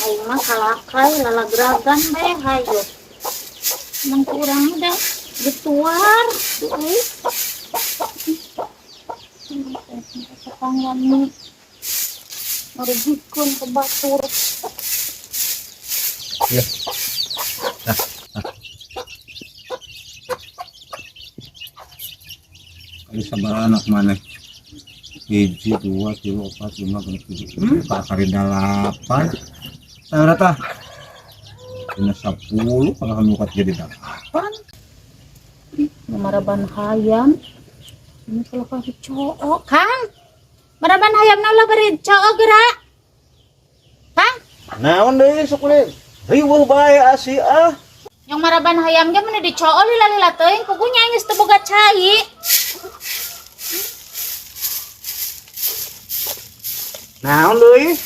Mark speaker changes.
Speaker 1: Aing mah kalakai lalagragan bae hayo. Emang kurang da getuar tuh euy. Tetangga nu ngarugikeun ke batur.
Speaker 2: Ya. Nah, nah. Kali sabar anak mana? Hiji, dua, tilu, empat, lima, genep, tujuh. Pak kali delapan. Nah, rata. Dina 10 kalau kamu jadi delapan.
Speaker 1: Maraban hayam. Ini kalau kasih cowok, Kang. Maraban hayam na ulah beri cowok gerak. Kang,
Speaker 3: Naon deui sok we? Riweuh bae asi ah.
Speaker 1: Yang maraban hayam ge mun di cowok lila-lila teuing kugunya geus teu boga cai.
Speaker 3: Naon deui?